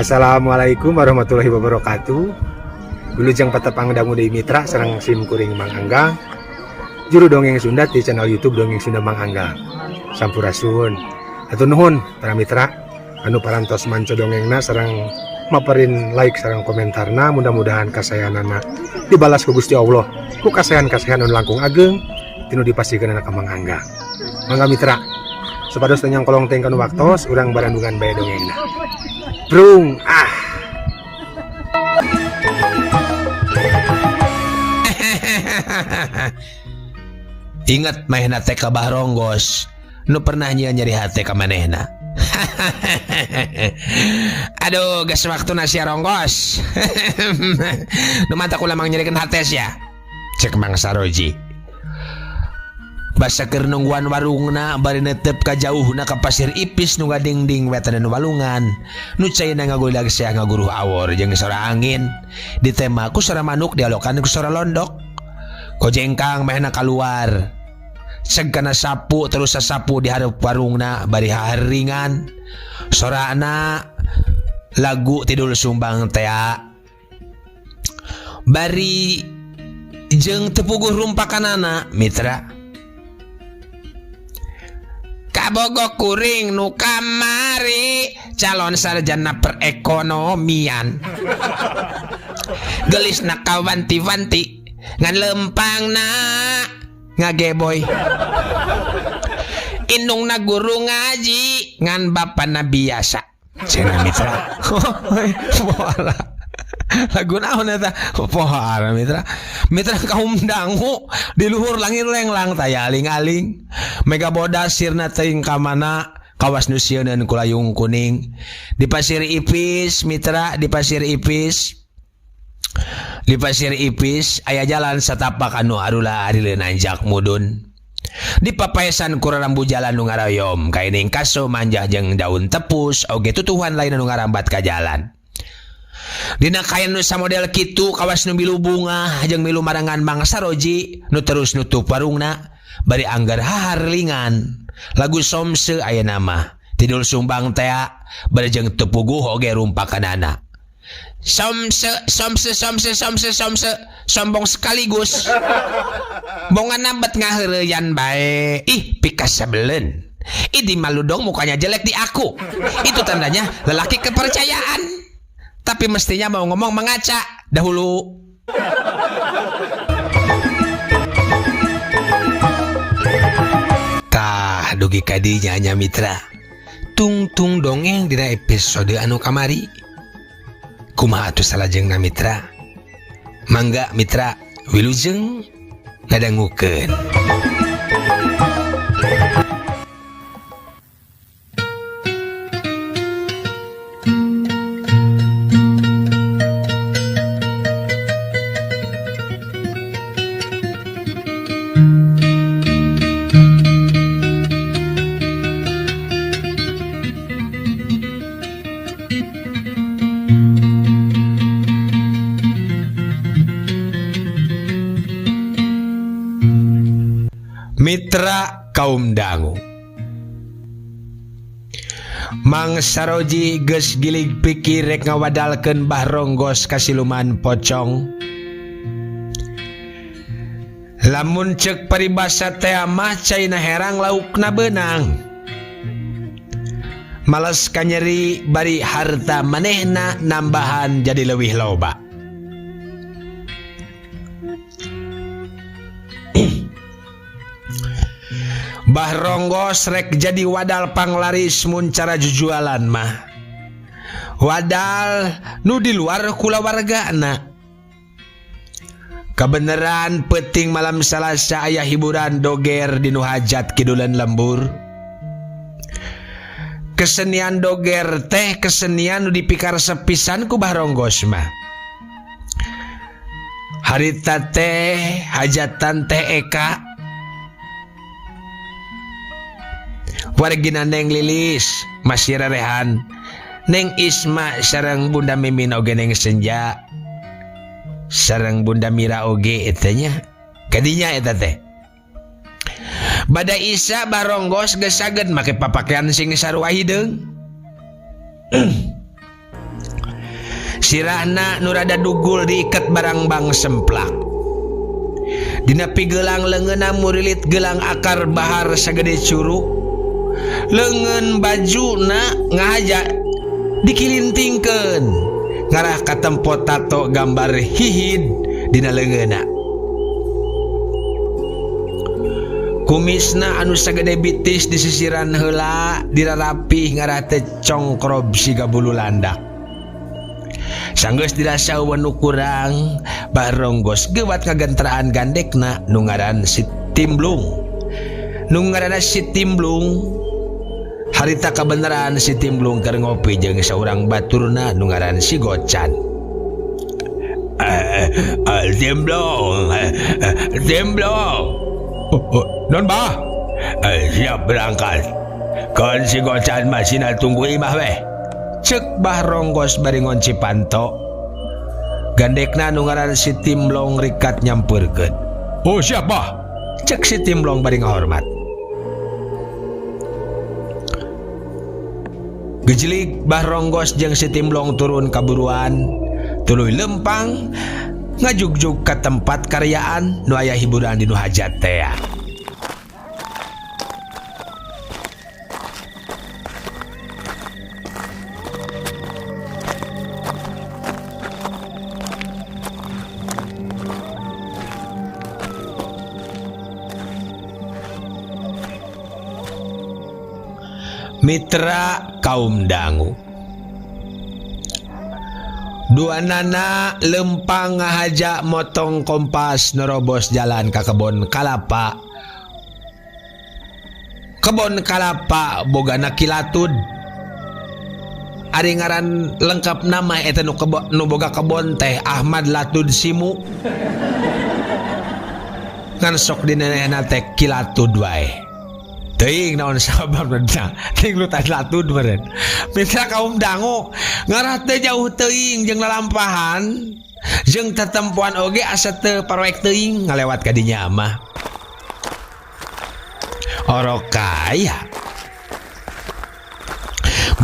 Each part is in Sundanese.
Assalamualaikum warahmatullahi wabarakatuh. Wilujeng patepang dangu deui mitra sareng sim kuring Mang Anggang. Juru dongeng Sunda di channel YouTube Dongeng Sunda Mang Anggang. Sampurasun. Hatur nuhun para mitra anu parantos manco dongengna sareng maperin like sareng komentarna, mudah-mudahan kasayanana dibalas ku Gusti Allah ku kasayan-kasayan anu langkung ageng tinu dipasihkeun ka Mang Anggang. Mangga mitra, supados teu nyangkolong teuing kanu waktos, urang barandungan bae dongengna. Brung ah. Ingat manehna teh ka Bah Ronggos nu pernah nyieun nyeri hate ka manehna. Aduh, geus waktuna sia Ronggos. Nu mata kula mang nyerikeun hate sia. Cek Mang Saroji. Basa keur nungguan warungna bari netep ka jauhna ka pasir ipis nu ngadingding wetan nu walungan. Nu caina ngagulag sia ngaguruh awor jeung sora angin. Ditema ku sora manuk dialokan ku sora londok. Kojengkang mehna kaluar. Ceg kana sapu terus sasapu di hareup warungna bari haharingan. Sorana lagu Tidul Sumbang tea. Bari jeung teu puguh rumpakanana mitra. Kabogo kuring nu kamari calon sarjana perekonomian. Gelisna kawanti-wanti ngan lempangna ngageboy. Indungna guru ngaji ngan bapana biasa. Cenah mitra. Poala. Lagu naon eta? Poala mitra. Mitra kaum dangu di luhur langit lenglang taya aling-aling. Mega bodas sirna teuing ka mana kawas nu sieuneun ku layung kuning. Di pasir ipis mitra, di pasir ipis. Di pasir ipis aya jalan satapak anu arula ari nanjak mudun. Di papaesan ku rambu jalan nu ngaroyom kaining kaso manjah jeung daun tepus oge tutuhan lain anu ngarambat ka jalan. Dina kain nu samodel kitu kawas nu milu bunga jeung milu marangan Mang Saroji nu terus nutup warungna bari anggar haharlingan. Lagu somse aya nama Tidul Sumbang tea bari jeung teu puguh oge rumpakanana. Somse somse somse somse somse sombong sekaligus. Bongan nambet ngaheureyan bae. Ih pikasebeleun. Ih di malu dong mukanya jelek di aku. Itu tandanya lelaki kepercayaan. Tapi mestinya mau ngomong mengaca dahulu. Tah dugi ka dinya nya mitra. Tungtung dongeng dina episode anu kamari. Kumaha atuh salajengna mitra? Mangga mitra wilujeng ngadangukeun. Mitra kaum dangu. Mang Saroji geus gilig pikir rek ngawadalkeun Bah Ronggos ka siluman pocong. Lamun ceuk paribasa teh mah caina herang laukna beunang. Males kanyeri bari harta manehna nambahan jadi leuwih loba. Bah Ronggos rek jadi wadal panglaris mun cara jujualan mah. Wadal nu di luar kulawargana. Kebeneran peting malam Salasa aya hiburan doger di nu hajat kidulan lembur. Kesenian doger teh kesenian nu dipikar sepisan ku Bah Ronggos mah. Harita teh hajatan teh Eka. Wargina Neng Lilis masih rerehan. Neng Isma sareng Bunda Mimin oge Neng Senja sareng Bunda Mira oge eta nya. Kadinya eta teh. Bada Isa Bah Ronggos geus saget make papakean sing sarua hideung. Sirahna nu rada dugul diiket barangbang semplak. Dina pigelang leungeunna murilit gelang akar bahar sagede curug. Leungeun bajuna ngahaja dikilintingkeun ngarah ka tempo tato gambar hihid dina leungeunna. Kumisna anu sagede bitis disisiran heula dirarapih ngarah teh congkrob siga bulu landak. Sanggeus dirasa eueuh nu kurang, Bah Ronggos geuwat kagenteraan gandekna nu ngaran si Timblung. Nu ngaranna si Timblung harita kabeneran si Timblung keur ngopi jeung saurang baturna nu ngaran si Gocan. Timblung, Timblung. Oh, non bah? Siap berangkat. Kon si Gocan masih na tunggu imah weh. Cek Bah Ronggos bari ngonci panto. Gandekna nu ngaran si Timblong rikat nyampeurkeun. Oh siap bah. Cek si Timblong bari ngahormat. Gejelig Bah Ronggos jeung si Timblong turun kaburuan, tuluy lempang ngajugjug ka tempat karyaan nu aya hiburan di nu hajat tea. Mitra kaum dangu. Dua nana lempang ngahaja motong kompas nerobos jalan ka kebon kalapa. Kebon kalapa bogana Kilatud. Ari ngaran lengkap nama eta nu kebo, nu boga kebon teh Ahmad Latud Simu. Ngan sok dinenehna teh Kilatud wae. Teuing naon sababna teuing lu teh Latud meureun. Mitra kaum dangu ngarah teu jauh teuing jeung lalampahan jeung tetempoan oge asa teu paroek teuing ngalewat ka dinya mah. Orok kaya.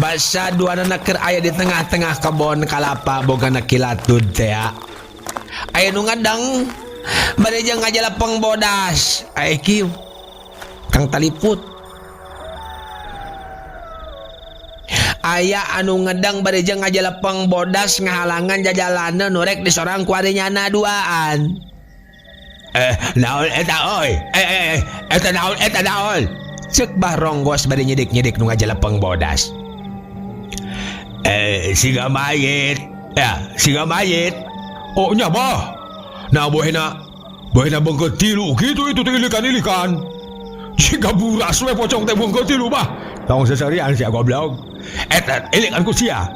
Basa duanana keur aya di tengah-tengah kebon kalapa bogana Kilatud teh. Aya nu ngadang bade jeung ngajalepeng bodas. Aya kieu. Kang taliput. Aya anu ngedang bade jeung ngajalepeng bodas ngahalangan jajalana nu rek disorang ku ari nyana duaan. Naon eta euy? Eta naon eta naon? Ceuk Bah Ronggos bade nyidik-nyidik nu ngajalepeng bodas. Siga mayit. Ya, siga mayit. Oh nya bah. Nah bohena bengkeut tilu kitu itu teh ilikan-ilikan. Siga buras we pocong teh bengkeut tilu bah. Tong seserian sia goblok. Eta ilikan ku sia.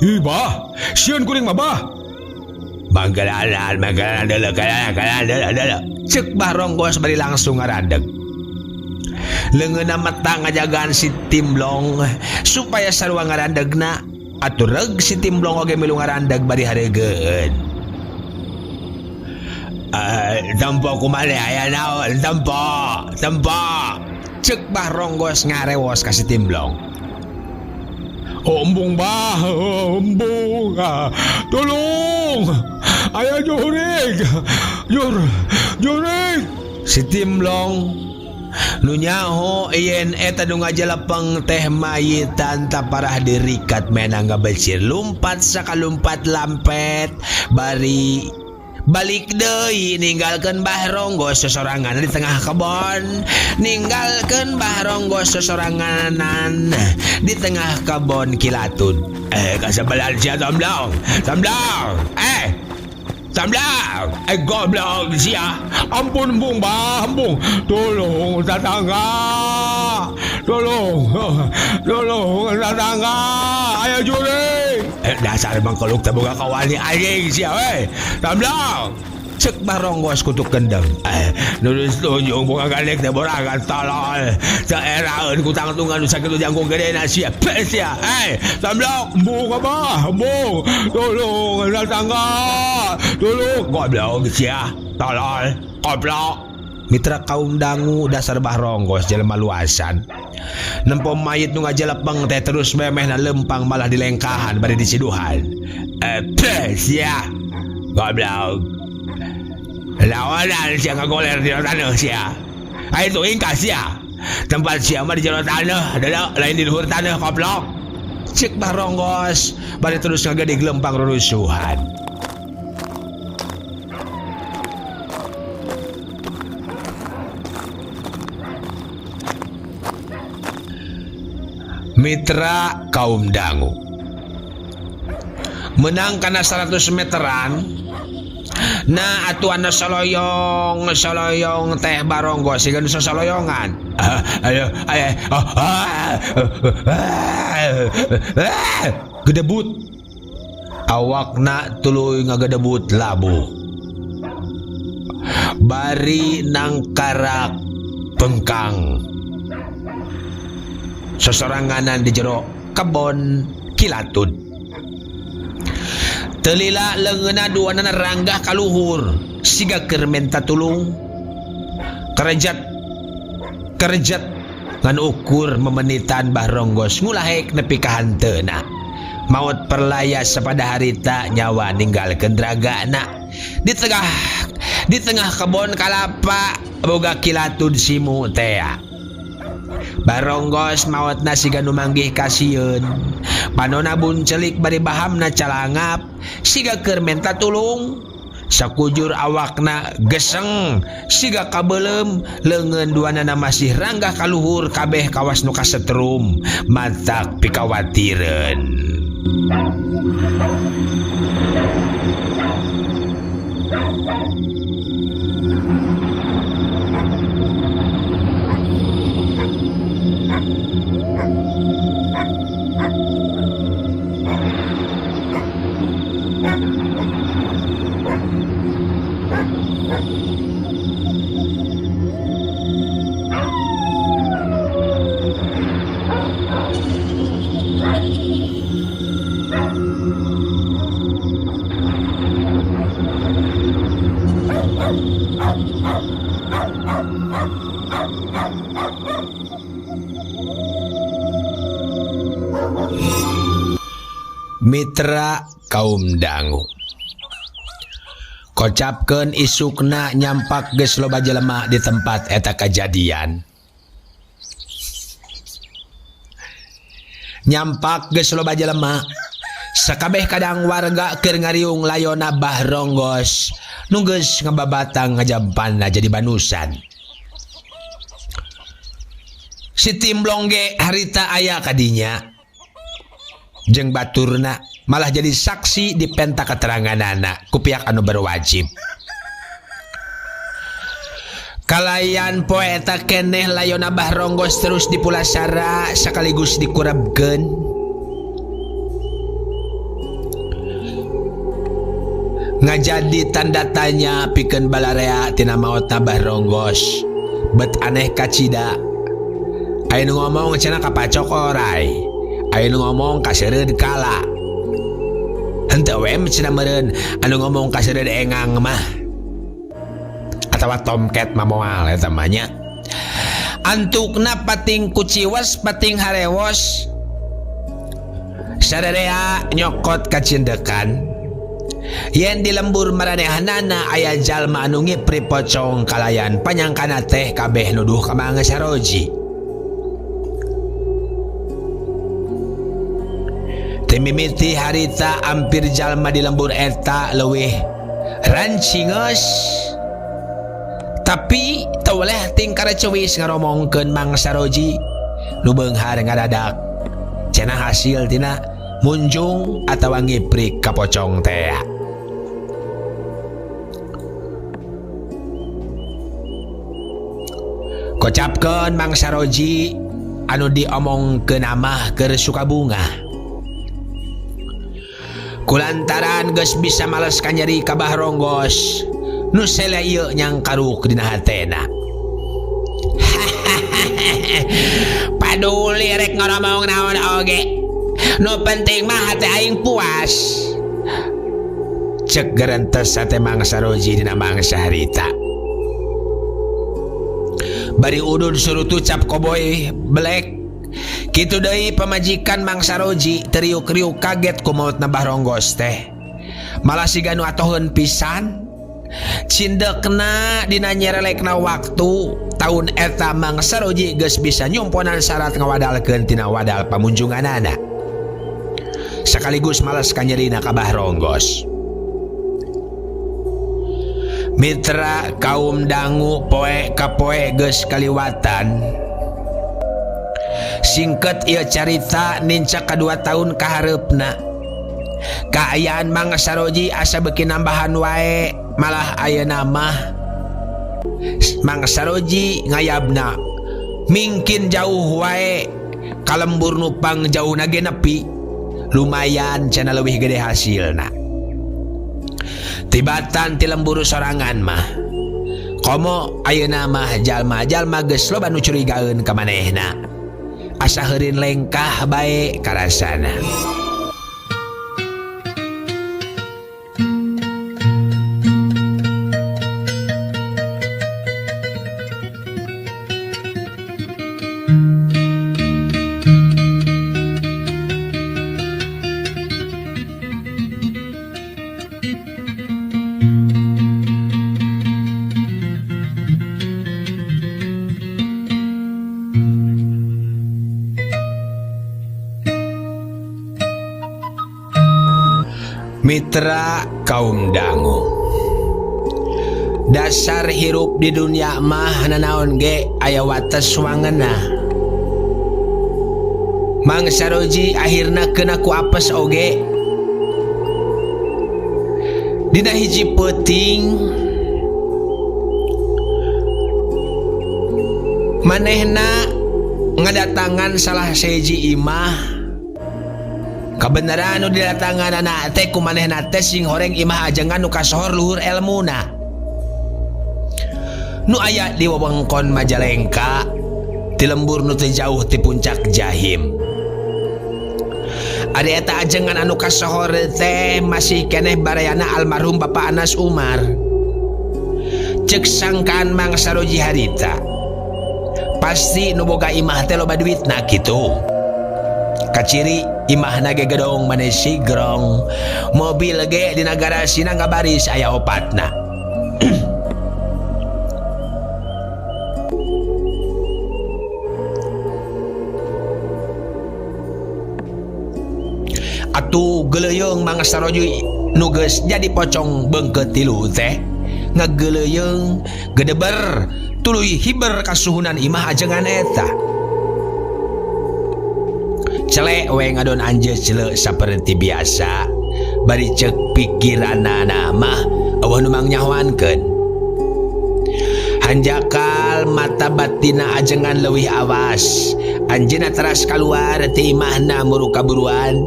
Ih bah, sieun kuring mah bah. Manggalan, manggalan deuleu, kalan, kalan deuleu, deuleu. Ceuk Bah Ronggos bari langsung ngaradeg. Leungeunna meta ngajagaan si Timblong supaya sarua ngarandegna. Atuh reg si Timblong oge milu ngarandeg bari hareugeun. Tempo kumaha aya naon? Tempo, tempo. Ceuk Bah Ronggos ngarewos ka si Timblong. Oh, embung bah, embung. Tolong. Aya jurig. Jurig. Si Timblong nu nyaho yen eta nu ngajalepeng teh mayitan taparah dirikat menang ngabecir lumpat sakalumpat lampet bari balik deui ninggalkeun Bah Ronggos sesorangan di tengah kebon, ninggalkeun Bah Ronggos sesoranganan di tengah kebon Kilatud. Kasebelan sia Tomblong, Tomblong. Tomblong. Goblok sia. Ampun embung bah, embung. Tolong tetangga. Tolong. Tolong tetangga. Ayo jurig. Dasar mangkoluk teh boga kawani anjing sia we. Tomblong. Cek Bah Ronggos kutuk kendeng. Nulis tunjung boga gandek teh borangan tolol. Teu eraeun ku tangtungan nu sakitu jangkung gedena sia. Pe sia. Tomblong. Embung abah, embung. Tolong tetangga. Tolong goblok sia. Tolol, goblok. Mitra kaum dangu dasar Bah Ronggos jelema luasan. Nempo mayit nu ngajelepeng teh terus memehna lempang malah dilengkahan bari disiduhan. Eh, sia. Goblok. Lawanan sia ngagoler di taneuh sia. Ayo tuh ingkah sia. Tempat sia mah di jero taneuh, lain di luhur taneuh goblok. Cek Bah Ronggos bari terus ngagedig lempang rurusuhan. Mitra kaum dangu menang karena 100 meteran. Nah atuh anu soloyong soloyong teh Baronggo siga nu soloyongan. Ayo ayo gedebut awakna tuluy ngagedebut labuh bari nangkarak bengkang sesoranganan di jero kebon kilatun. Telila leungeunna duanana ranggah kaluhur siga keur menta tulung kerejat kerejat ngan ukur memenitan Bah Ronggos ngulahek nepi ka hanteuna. Maot perlaya sapada harita nyawa ninggalkeun dragana di tengah kebon kalapa boga kilatun simu tea. Baronggos maotna siga nu manggih kasieun. Panona buncelik bari bahamna calangap siga keur menta tulung. Sakujur awakna geseng siga kabeuleum, leungeun duanana masih ranggah kaluhur kabeh kawas nu kasetrum matak pikawatireun. Mitra kaum dangu kocapkeun isukna nyampak geus loba jelema di tempat eta kajadian. Nyampak geus loba jelema sakabeh kadang warga keur ngariung layona Bah Ronggos nu geus ngababatang ngajampanna jadi banusan. Si Timblong ge harita aya kadinya jeung baturna malah jadi saksi di penta keteranganana ku pihak anu berwajib. Kalayan poe eta keneh layona Bah Ronggos terus dipulasara sekaligus dikurebkeun. Ngajadi tanda tanya pikeun balarea tina maotna Bah Ronggos. Bet aneh kacida. Aya nu ngomong cenah kapacok orai. Aya nu ngomong kaseureud kala. Henteu we cenah meureun anu ngomong kaseureud engang mah. Atawa tomket mah moal eta mah nya. Antukna pating kuciwas pating harewos. Sararea nyokot kacindekan. Yen di lembur maranehanana aya jalma anu ngipri pocong kalayan panyangkana teh kabeh nuduh ka Mang Saroji. Timimiti harita ampir jalma di lembur eta leuwih rancingeus. Tapi teu weleh tingkara cewis ngaromongkeun Mang Saroji nu beunghar ngadadak. Cenah hasil tina munjung atawa ngiprik ka pocong tea. Kocapkeun Mang Saroji anu diomongkeun amah keur sukabungah. Kulantaran geus bisa males kanyeri ka Bah Ronggos nu sele ieu nyangkaruk dina hatena. Paduli rek ngoromong naon oge, nu penting mah hate aing puas. Cek gerentes hate Mang Saroji dina mangsa harita. Bari udud surutu cap koboi black. Kitu deui pamajikan Mang Saroji teriuk-riuk kaget ku mautna Bah Ronggos teh. Malah siga nu atoheun pisan. Cindekna dina nyerelekna waktu tahun eta Mang Saroji geus bisa nyumponan syarat ngawadalkeun tina wadal pamunjunganana. Sekaligus males kanyerina ka Bah Ronggos. Mitra kaum dangu poe ka poe geus kaliwatan. Singket ieu carita nincak kadua tahun kahareupna. Kaayaan Mang Saroji asa beuki nambahan wae, malah ayeuna mah Mang Saroji ngayabna mingkin jauh wae, kalembur nupang jauhna ge nepi. Lumayan cenah leuwih gede hasilna. Tibatan ti lembur sorangan mah. Komo ayeuna mah jalma-jalma geus loba nu curigaeun ka manehna. Asa heureun lengkah bae karasana. Mitra kaum dangu, dasar hirup di dunia mah nanaon ge aya wates wangena. Mang Saroji akhirna kena ku apes oge. Dina hiji peuting manehna ngadatangan salah seji imah. Kabeneran nu didatangan anak teh ku manehna teh sing horeng imah ajengan nu kasohor luhur elmuna. Nu aya di wewengkon Majalengka, ti lembur nu teu jauh ti puncak Jahim. Ari eta ajengan anu kasohor teh masih keneh barayana almarhum Bapak Anas Umar. Ceuk sangkaan Mang Saroji harita, pasti nu boga imah teh loba duitna kitu. Kaciri imahna ge gedong maneh sigrong, mobil ge dina garasina ngabaris aya opatna. Atuh geuleuyeung Mang Saroji nu geus jadi pocong beungkeut tilu teh ngageuleuyeung gedeber tuluy hiber kasuhunan imah ajengan eta. Celek we ngadon anjeun celek saperti biasa, bari ceuk pikiranana mah eueuh nu mangnyahoankeun. Hanjakal mata batina ajengan leuwih awas, anjeunna teras kaluar ti imahna muru kaburuan,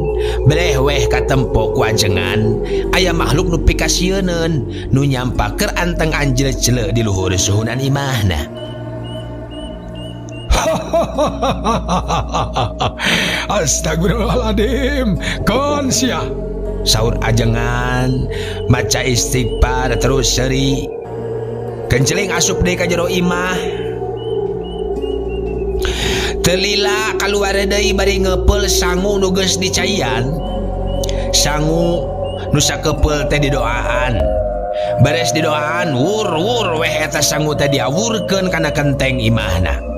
beleh weh katempo ku ajengan aya makhluk nu pikasieuneun nu nyampaker anteng anjeun celek di luhur suhunan imahna. Astagfirullahaladzim, kon sia. Saur ajengan maca istighfar terus seuri. Kenceling asup deui ka jero imah. Telila kaluar deui bari ngepeul sangu nu geus dicaian. Sangu nu sakepeul teh didoaan. Beres didoaan wur-wur weh eta sangu teh diawurkeun kana kenteng imahna.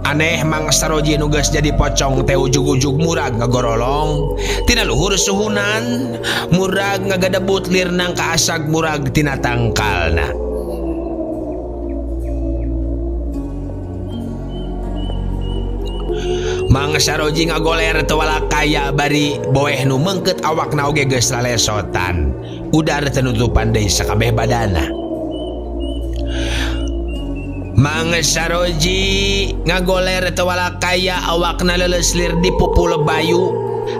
Aneh Mang Saroji nu geus jadi pocong teh ujug-ujug murag ngagorolong tina luhur suhunan, murag ngagadebut lirnang ka asag murag tina tangkalna. Mang Saroji ngagoler teu walakaya bari boeh nu meungkeut awakna oge geus lalesotan, udar teu nutupan deui sakabeh badana. Mang Saroji ngagoler teu walakaya awakna leuleus lir dipupul bayu,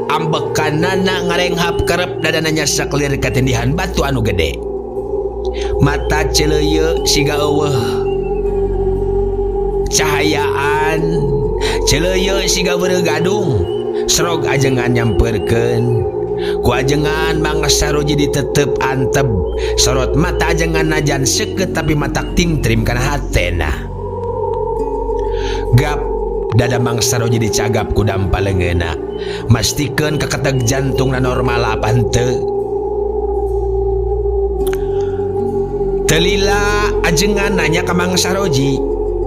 ambekanana ngarenghap kerep dadana nyasak lir katindihan batu anu gede. Mata celeuyeu siga eueuh cahayaan, celeuyeu siga beureuh gadung, serog ajengan nyamperkeun. Ku ajengan Mang Saroji ditetep antep. Sorot mata ajengan najan seukeut tapi matak tingtrim kana hatena. Gap dada Mang Saroji dicagap ku dampa leungeunna. Mastikeun kaketeg jantungna normal apa henteu. Teu lila ajengan nanya ka Mang Saroji.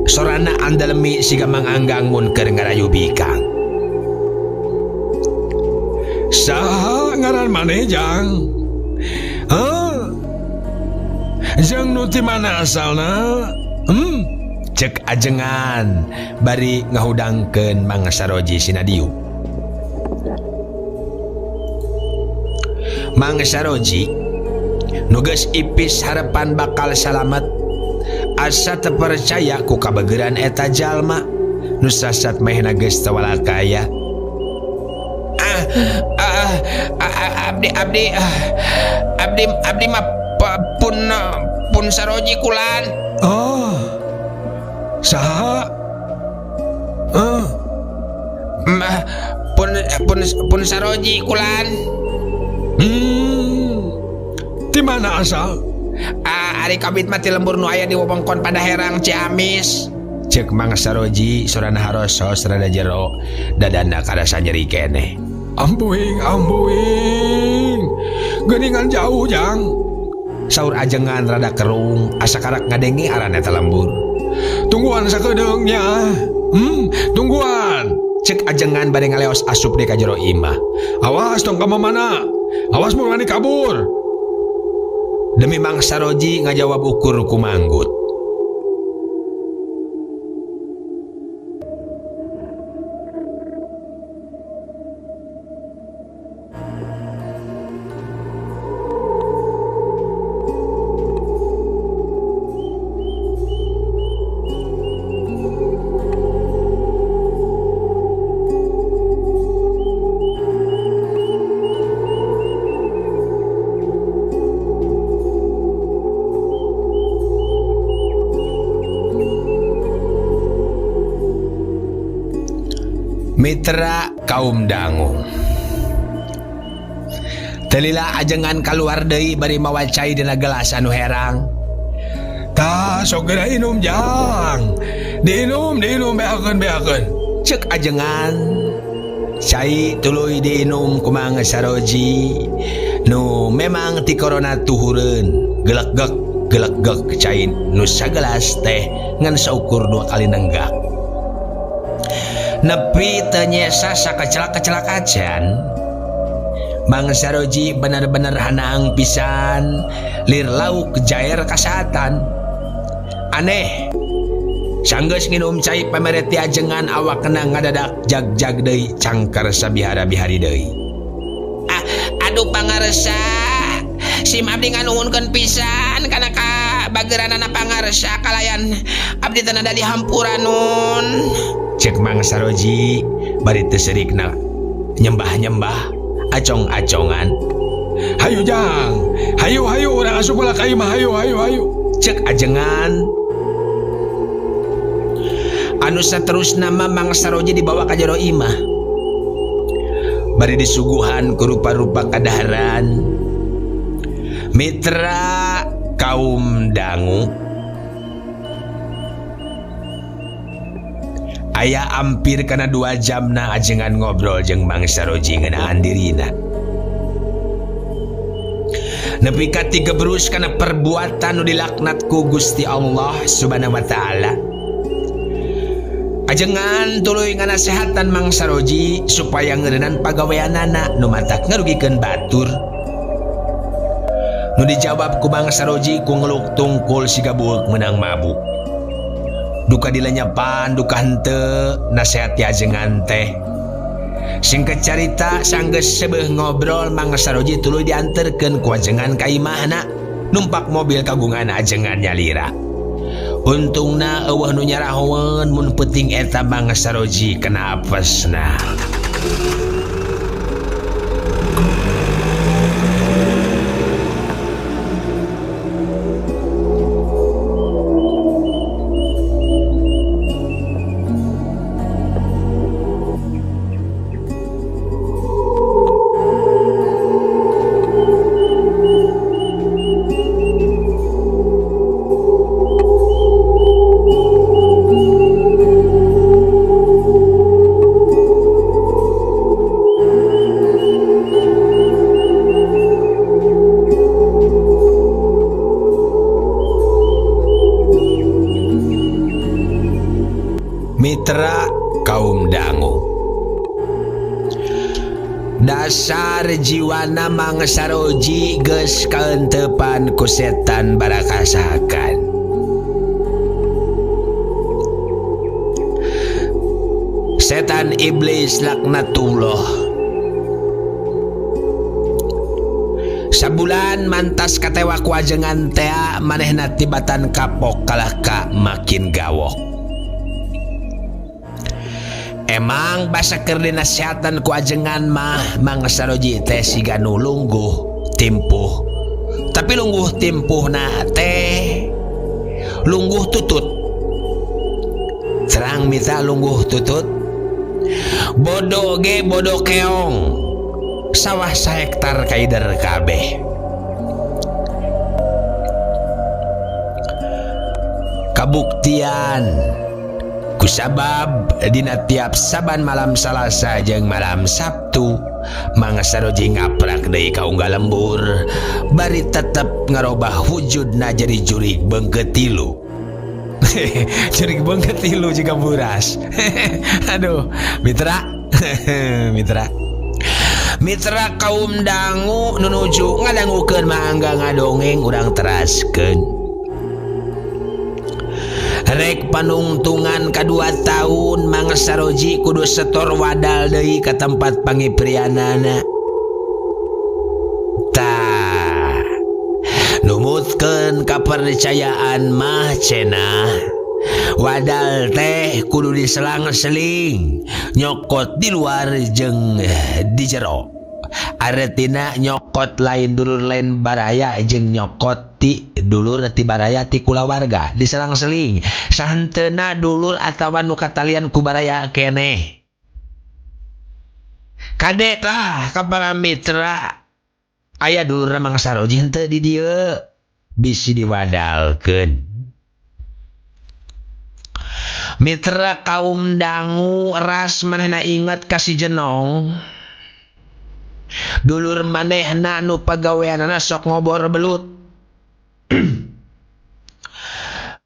Sorana andalemi siga Mang Anggang mun keur ngarayu bikang. Saha ngaran maneh jang? Hah? Jang nu ti mana asalna? Cek ajengan bari ngahudangkeun Mang Saroji sinadiu. Mang Saroji nu geus ipis harapan bakal salamet asa teu percaya ku kabegeran eta jalma nu sasat mehna geus teu walakaya. Abdi abdi abdi abdi mah pun Saroji kulan. Oh. Saha? Mah pun Saroji kulan. Di mana asal? Ari kabit mah ti lembur nu aya di wewengkon Padaherang Ciamis. Cek Mang Saroji sorana harosos rada jero dadana karasa nyeri keneh. Ampuing, ampuing. Geuningan jauh jang. Saur ajengan rada kerung asa karak ngadenge aran eta lembur. Tungguan sakedeung nya. Tungguan. Cek ajengan bade ngaleos asup deui ka jero imah. Awas tong ka mamana. Awas mun wani kabur. Demi Mang Saroji ngajawab ukur ku manggut. Mitra kaum dangu. Telila ajengan kaluar deui bari mawa cai dina gelas anu herang. Tah sok geura inum jang. Diinum, diinum beakeun beakeun. Cek ajengan. Cai tuluy diinum ku Mang Saroji. Nu memang ti corona tuhureun. Gelegek gelegek cai nu sagelas teh ngan saukur 2 kali nenggak. Nepi teu nyesa sakecelak-kecelak acan. Mang Saroji bener-bener hanaang pisan, lir lauk jair kasatan. Aneh. Sanggeus nginum cai pamere ti ajengan awakna ngadadak jag-jag deui cangker sabihara-bihari deui. Aduh pangarsa. Sim abdi nganuhunkeun pisan kana ka bageranana pangarsa kalayan abdi teh nada dihampura nun. Cek Mang Saroji bari teu seurikna nyembah-nyembah acong-acongan. Hayu jang, hayu hayu urang asup heula ka imah, hayu hayu hayu. Cek ajengan. Anu saterusna mah Mang Saroji dibawa ka jero imah. Bari disuguhan ku rupa-rupa kadaharan. Mitra kaum dangu. Aya hampir kana 2 jamna ajengan ngobrol jeung Mang Saroji ngeunaan dirina. Nepi ka tigebrus kana perbuatan nu dilaknat ku Gusti Allah Subhanahu wa taala. Ajengan tuluy nganasehatan Mang Saroji supaya ngeureunnan pagaweanana nu matak ngarugikeun batur. Nu dijawab ku Mang Saroji ku ngeluk tungkul siga bueuk meunang mabuk. Duka dilenyepan, duka henteu nasehat ti ajengan teh. Singkat carita sanggeus seubeuh ngobrol Mang Saroji tuluy dianterkeun ku ajengan ka imahna numpak mobil kagungan ajengan nyalira. Untungna eueuh nu nyarahoeun mun peuting eta Mang Saroji kena apesna. Kaum dangu dasar jiwana Mang Saroji geus kaentepan ku setan barakasakan. Setan iblis laknatullah. Sabulan mantas katewa ku ajengan tea manehna tibatan kapok kalah ka makin gawok. Emang basa keur dinasehatan ku ajengan mah Mang Saroji teh siga nu lungguh timpuh. Tapi lungguh timpuhna teh lungguh tutut. Terang mita lungguh tutut. Bodo ge bodo keong. Sawah sahektar kaider kabeh. Kabuktian kusabab dina tiap saban malam Salasa jeung malam Sabtu Mang Saroji ngaprak deui ka unggal lembur bari tetep ngarobah wujudna jadi jurig beungkeut tilu. Jurig beungkeut tilu jiga buras. Aduh, mitra. Mitra. Mitra kaum dangu nu nuju ngadangukeun Mang Angga ngadongeng urang teraskeun. Rek panungtungan kadua tahun Mang Saroji kudu setor wadal deui ka tempat pangiprianana. Tah, numutkeun kapercayaan mah cenah wadal teh kudu diselang-seling nyokot di luar jeung di jero. Aretina nyokot lain dulur lain baraya jeung nyokot ti dulur ti baraya ti kulawarga diselang-seling sahenteuna dulur atawa nu katalian ku baraya keneh. Kade tah ka para mitra aya dulur Mang Saroji henteu di dieu bisi diwadalkeun. Mitra kaum dangu ras manehna inget ka si Jenong. Dulur manehna nu pagaweanana sok ngobor belut.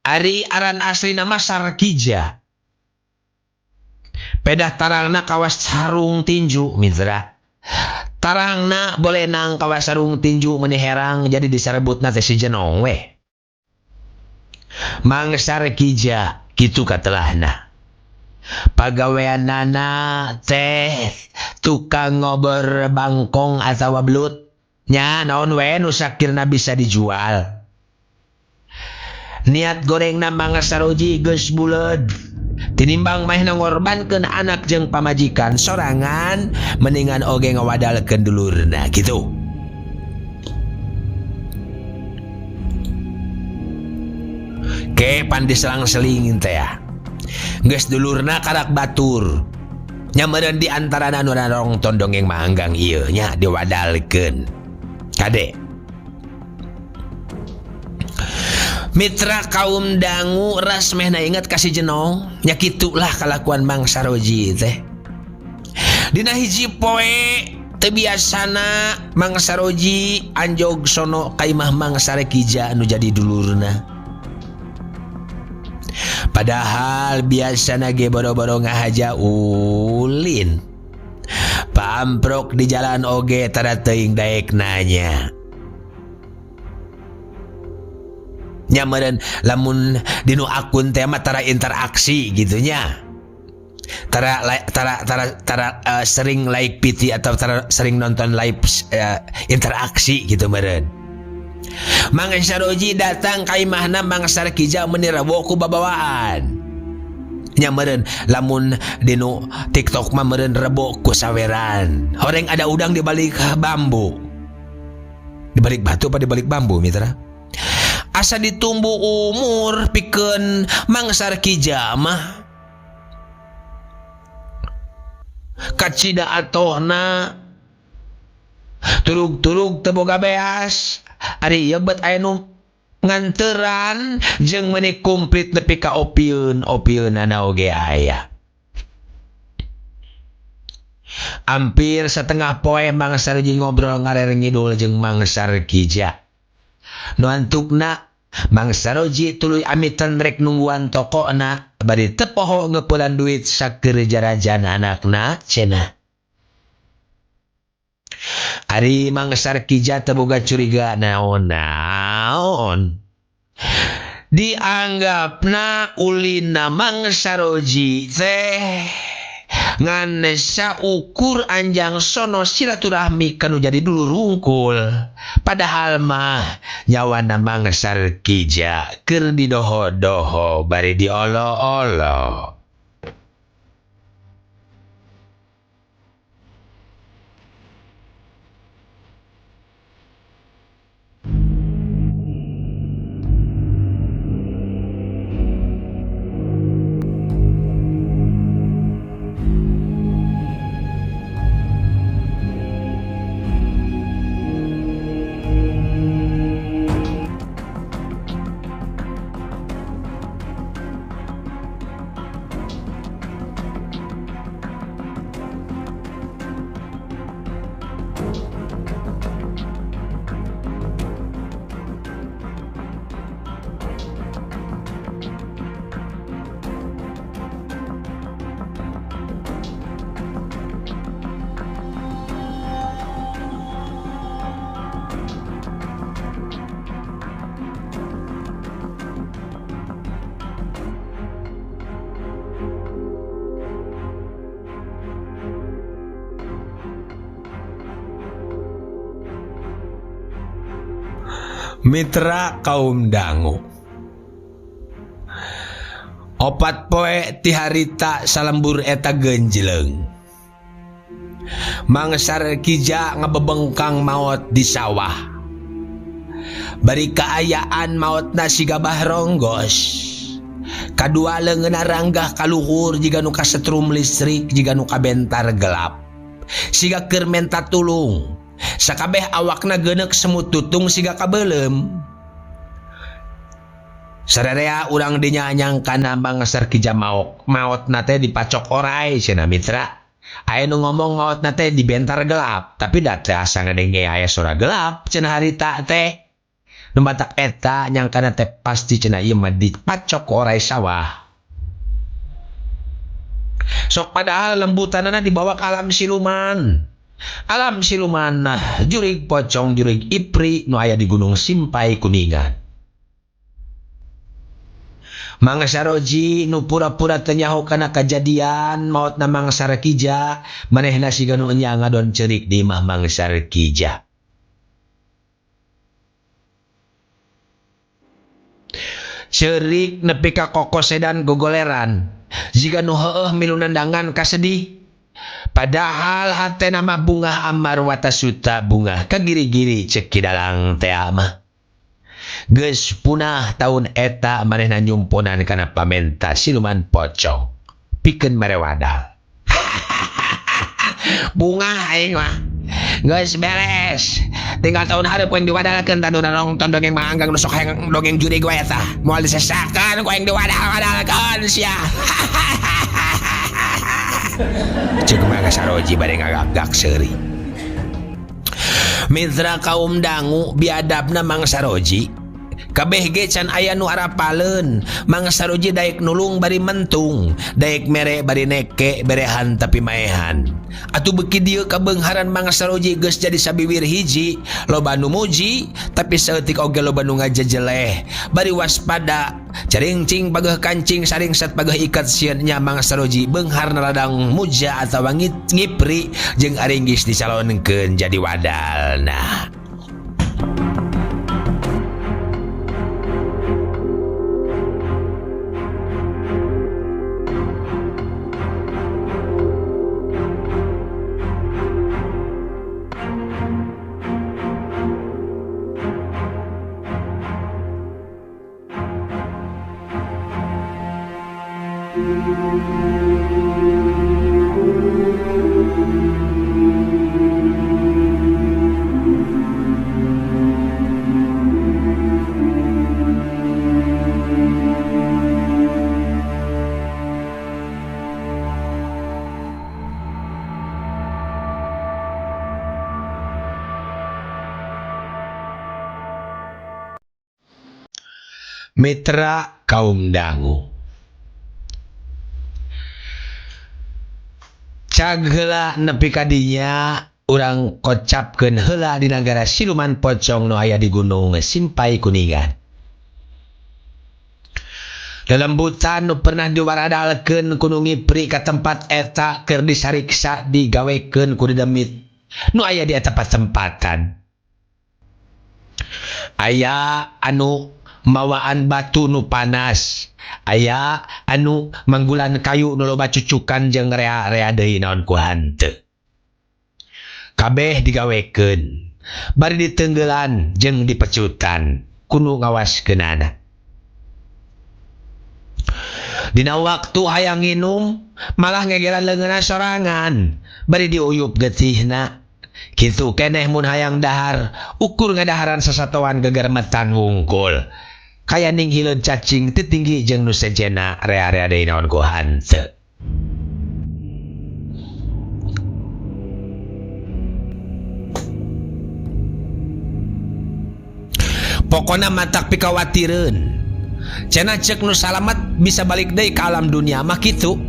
Ari aran asli nama Sarkija. Pedah tarangna kawas sarung tinju mitra. Tarangna boleh nang kawas sarung tinju meni herang jadi disarebutna teh si Jenong weh. Mang Sarkija kitu katelahna. Pagaweanana teh tukang ngobor bangkong atawa belut. Nya naon we nu sakirna bisa dijual. Niat gorengna Mang Saroji geus buleud. Tinimbang manehna ngorbankeun anak jeung pamajikan sorangan, mendingan oge ngawadalkeun dulurna kitu. Ke pan diselang-seling teh ya. Geus dulurna karak batur. Nya meureun di antarana nu narongton dongeng Mang Anggang ieu nya diwadalkeun. Kade. Mitra kaum dangu ras mehna inget ka si Jenong, nya kitulah kalakuan Mang Saroji teh. Dina hiji poe teu biasana Mang Saroji anjog sono ka imah Mang Sarekija nu jadi dulurna. Padahal biasana ge boro-boro ngahaja ulin. Pamprok di jalan oge tara teuing daek nanya. Nya meureun lamun dinu akun teh mah tara interaksi gitu nya. Tara sering like PT atau tara sering nonton live interaksi gitu meureun. Mang Saroji datang ka imahna Mang Sarkija meuni rebo ku babawaan. Nya meureun lamun dinu TikTok mah meureun rebo ku saweran. Horeng ada udang di balik bambu. Di balik batu apa di balik bambu mitra? Asa ditumbu umur pikeun Mang Sarkija mah. Kacida atohna turug-turug teu boga beas. Ari ieu bet aya nu nganteran jeung meuni komplit nepi ka opieun-opieunana oge aya. Hampir setengah poe Mang Saroji ngobrol ngarer ngidul jeung Mang Sarkija. Nu antukna Mang Saroji tuluy amitan rek nungguan tokona Bari teu poho ngeupulan duit saker jarajan anakna cenah. Ari Mang Sarkija teu boga curiga naon-naon. Dianggapna ulina Mang Saroji teh ngan saukur anjang sono silaturahmi kanu jadi dulur rungkul. Padahal mah nyawana Mang Sarkija keur didoho-doho bari diolo-olo. Mitra kaum dangu opat poe ti harita salembur eta genjleng Mang Sarkija ngabebengkang maot di sawah bari kaayaan maotna siga bahronggos kadua leungeunna ranggah kaluhur jiga nu kasetrum listrik jiga nu kabentar gelap siga keur menta tulung sakabeh awakna geuneuk semut tutung siga kabeuleum. Sararea urang dinya nyangkana Mang Sarkija maok maotna teh dipacok orai cenah mitra. Aya nu ngomong maotna teh dibentar gelap tapi da teh asa ngadenge aya sora gelap cenah harita teh. Nu matak eta nyangkana teh pasti cenah ieu mah dipacok orai sawah. Sok padahal lembutanana dibawa ka alam siluman. Alam siluman nah jurig pocong jurig ipri nu aya di Gunung Simpai Kuningan. Mang Saroji nu pura-pura teu nyaho kana kajadian maotna Mang Sarkija manehna siga nu enya ngadon ceurik di imah Mang Sarkija. Ceurik nepi ka kokosedan gogoleran jiga nu heueuh milu nandangan kasedih. Padahal hatena mah bungah amar watasuta bungah kagiri-giri cek Ki Dalang teh mah. Geus punah taun eta manehna nyumponan kana pamenta siluman pocong pikeun mere wadal. Bungah aing mah geus beres. Tinggal tahun hareup aing diwadalkeun tah nu nonton dongeng Mang Anggang nu sok hayang dongeng jurig wae tah. Moal disesakeun ku aing diwadal-wadalkeun sia. Cek Mang Saroji bade ngagak-gak seuri. Mitra kaum dangu biadabna Mang Saroji. Kabeh ge can aya nu arapaleun. Mang Saroji daek nulung bari mentung, daek mere bari neke berehan tapi maehan. Atuh beuki dieu kabeungharan Mang Saroji geus jadi sabiwir hiji, loba nu muji tapi saeutik oge loba nu ngajejeleh. Bari waspada, caringcing pageuh kancing saringset pageuh ikat sieun nya Mang Saroji beungharna ladang muja atawa ngipri jeung aringgis dicalonkeun jadi wadalna. Mitra kaum dangu. Cag heula nepi ka dinya urang kocapkeun heula di nagara siluman pocong nu aya di Gunung Simpai Kuningan. Lelembutan nu pernah diwaradalkeun ku nu ngipri ka tempat eta keur disariksa digawekeun ku dedemit nu aya di eta patempatan. Aya anu mawaan batu nu panas, aya anu manggulan kayu nu loba cucukan jeung rea-rea deui naon ku hanteu. Kabeh digawekeun, bari diteunggelan jeung dipecutan ku nu ngawaskeunana. Dina waktu hayang nginum malah ngegelan leungeunna sorangan bari diuyup getihna. Kitu keneh mun hayang dahar ukur ngadaharan sasatoan gegermetan wungkul. Kaya ninghileun cacing teu tinggi jeung nu sejenna rea-rea deui naon ku hanteu. Pokona matak pikawatireun. Cenah ceuk nu salamet bisa balik deui ka alam dunia mah kitu.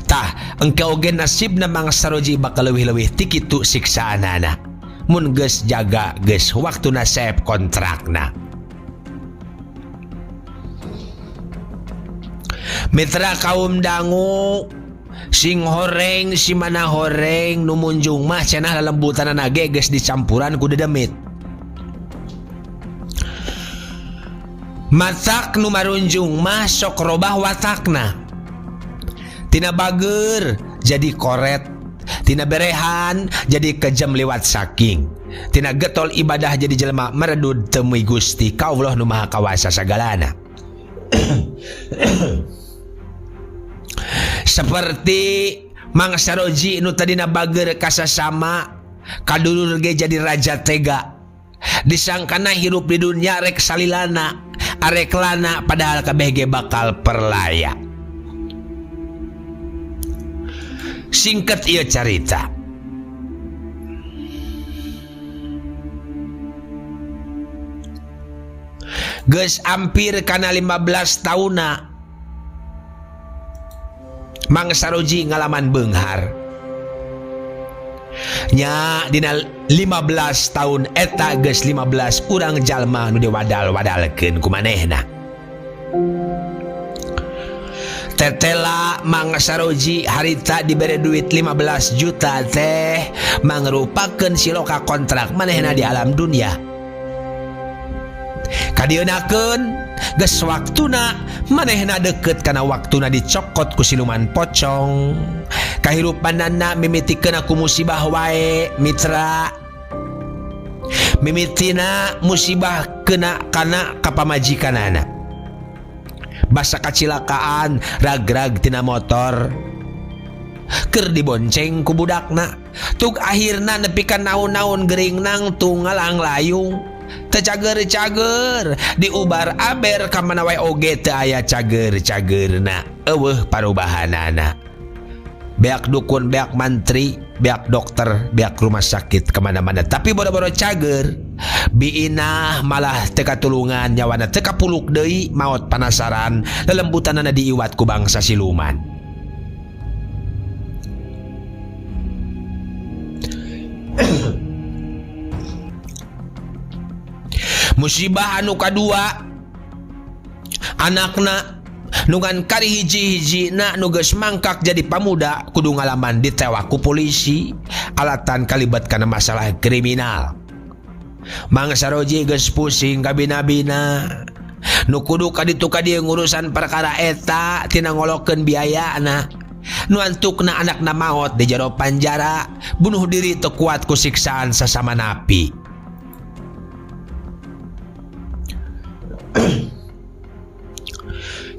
Tah, engke oge nasibna Mang Saroji bakal leuwih-leuwih ti kitu siksaanana. Mun geus jaga geus waktuna seep kontrakna. Mitra kaum dangu sing horeng si mana horeng nu munjung mah cenah lelembutanana ge geus dicampuran ku dedemit. Matak nu marunjung mah sok robah watakna. Tina bager jadi koret, tina berehan jadi kejam lewat saking, tina getol ibadah jadi jelema meredud temui Gusti ka Allah nu Maha Kawasa sagalana. Seperti Mang Saroji nu tadina bager kasasama kadulur ge jadi raja tega. Disangkana hirup di dunia rek salilana, arek lana padahal kabeh ge bakal perlaya. Singkat ieu carita. Geus hampir kana 15 tauna Mang Saroji ngalaman beunghar. Nya dina 15 tahun eta geus 15 urang jalma nu diwadal-wadalkeun ku manehna. Tetela Mang Saroji harita dibere duit 15 juta teh mangrupakeun siloka kontrak manehna di alam dunia. Kadieunakeun geus waktuna manehna deukeut kana waktuna dicokot ku siluman pocong. Kahirupanana mimitikeun ku musibah wae mitra. Mimitina musibah kena kana kapamajikanana. Basa kacilakaan rag-rag tina motor keur dibonceng ku budakna. Tug akhirna nepi ka naon-naon gering nangtung ngalang layung. Teu cager-cager diubar aber ka mana wae oge teu aya cager-cagerna. Eueuh parubahanana. Beak dukun, beak mantri, beak dokter, beak rumah sakit kemana-mana. Tapi boro-boro cager. Biinah malah teu katulungan nyawana teu kapuluk deui maot panasaran lelembutanana diiwat ku bangsa siluman. Musibah anu kadua anakna nu ngan kari hiji-hijina nu geus mangkak jadi pamuda kudu ngalaman ditewak ku polisi alatan kalibat kana masalah kriminal. Mang Saroji geus pusing kabina-bina nu kudu kaditu ka dieu ngurusan perkara eta tina ngolokeun biayana. Nu antukna anakna maot di jero panjara bunuh diri teu kuat ku siksaan sasama napi.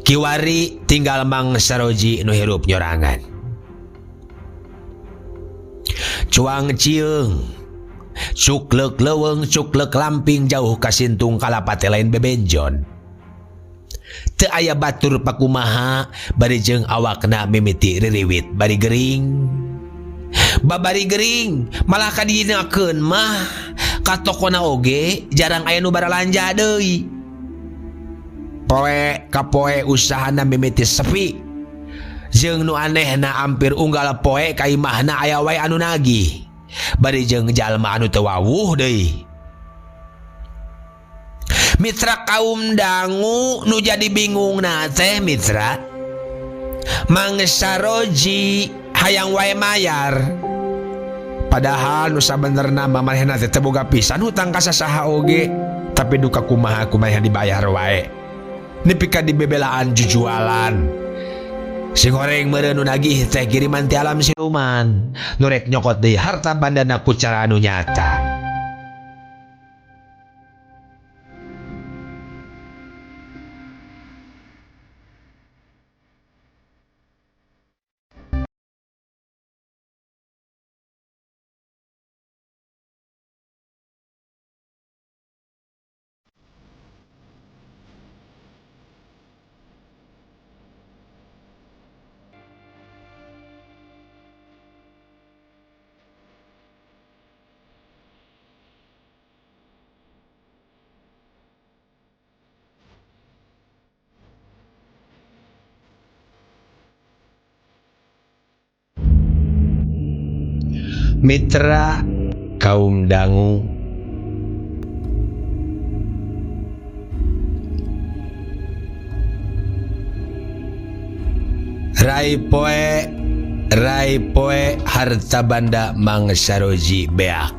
Kiwari tinggal Mang Saroji nu hirup nyorangan. Cuang cieung, cuklek leuweung, cuklek lamping jauh kasintung kalapate lain bebenjon. Teu aya batur pakumaha bari jeung awakna mimiti ririwit bari gering. Babari gering malah kadienakeun mah ka tokona oge jarang aya nu baralanja deui. Poe kapoe usahana mimiti sepi. Jeung nu anehna hampir unggal poe ka imahna aya wae anu nagih. Bari jeung jalma anu teu wawuh deui. Mitra kaum dangu nu jadi bingungna teh mitra. Mang Saroji hayang wae mayar. Padahal nu sabenerna mah manehna teh teu boga pisan hutang ka sasaha oge, tapi duka kumaha kumaha dibayar wae. Nepi ka dibebelaan jujualan. Sing horeng meureun nu nagih teh kiriman ti alam siluman. Nu rek nyokot deui harta bandana ku cara anu nyata. Mitra kaum dangu rai poe harta banda Mang Saroji beak.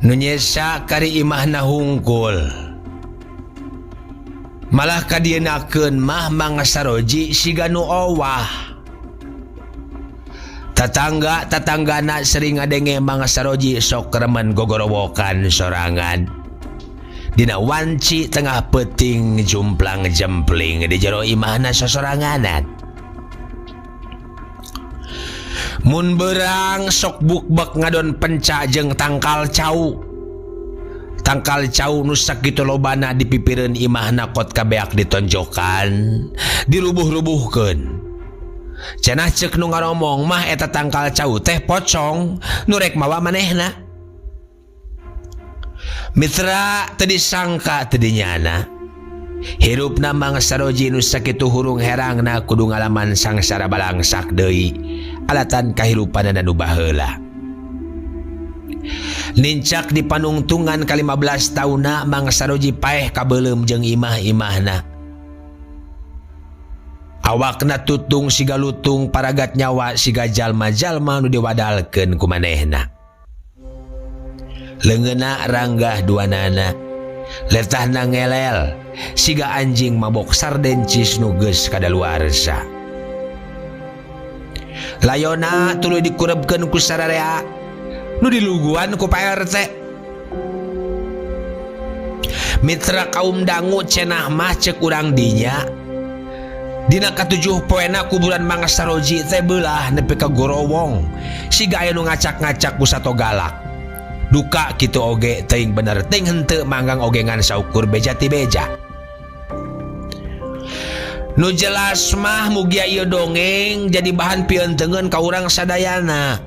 Nu nyesa kari imahna hungkul. Malah kadienakeun mah Mang Saroji siga nu owah. Tatangga-tatanggana sering ngadenge Mang Saroji sok remen gogorowokan sorangan. Dina wanci tengah peuting jumplang jempling di jero imahna sosoranganan. Mun berang sok bukbek ngadon penca jeung tangkal cau. Tangkal cau nu sakitu lobana dipipireun imahna kot kabeak ditonjokan, dirubuh-rubuhkeun. Cenah ceuk nu ngaromong mah eta tangkal cau teh pocong nu rek mawa manehna. Mitra teu disangka teu dinyana. Hirupna Mang Saroji nu sakitu hurung herangna kudu ngalaman sangsara balangsak deui alatan kahirupanana nu baheula. Nincak di panungtungan ka-15 taunna Mang Saroji paeh kabeuleum jeung imah-imahna. Awakna tutung siga lutung paragat nyawa siga jalma-jalma nu diwadalkeun ku manehna. Leungeunna ranggah duanana, letahna ngelel siga anjing mabok sardencis nu geus kadaluarsa. Layona tuluy dikurebkeun ku sararea nu diluguan ku Pak RT. Mitra kaum dangu cenah mah ceuk urang dinya. Dina katujuh poena kuburan Mang Saroji teh beulah nepi ka gorowong siga aya nu ngacak-ngacak ku sato galak. Duka kitu oge teuing bener teuing henteu manggang oge ngan saukur beja ti beja. Nu jelas mah mugia ieu dongeng jadi bahan pieunteugeun ka urang sadayana.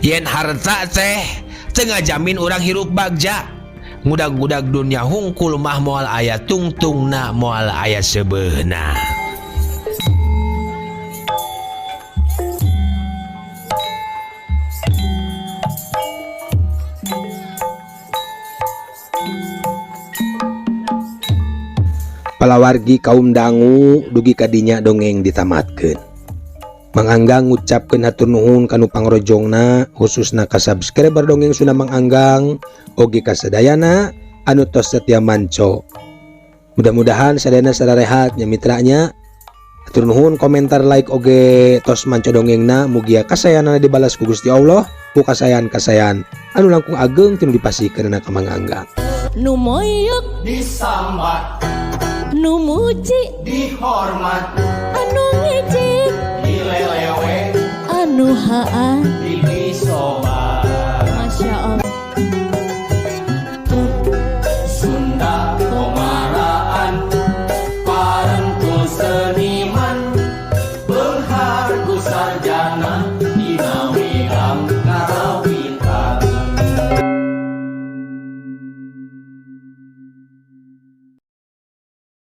Yen harta teh teu ngajamin urang hirup bagja. Ngudag-ngudag dunya hungkul mah moal aya tungtungna moal aya seubeuhna. Palawargi kaum dangu dugi kadinya dongeng ditamatkeun. Mang Anggang ngucapkeun hatur nuhun kanu pangrojongna khususna ka subscriber dongeng Sunda Mang Anggang oge ka sadayana anu tos setia manco. Mudah-mudahan sadayana sararehat nya mitranya. Hatur nuhun komentar like oge tos manco dongengna mugia kasayanana dibalas ku Gusti Allah ku kasayan-kasayan anu langkung ageng tinu dipasihkeunana ka Mang Anggang. Nu moyok disambat, nu muji dihormat, anu ngejek dilelewe, anu haa dipisobat. Masya Allah. Sunda komaraan parengku seniman, beunghar ku sarjana.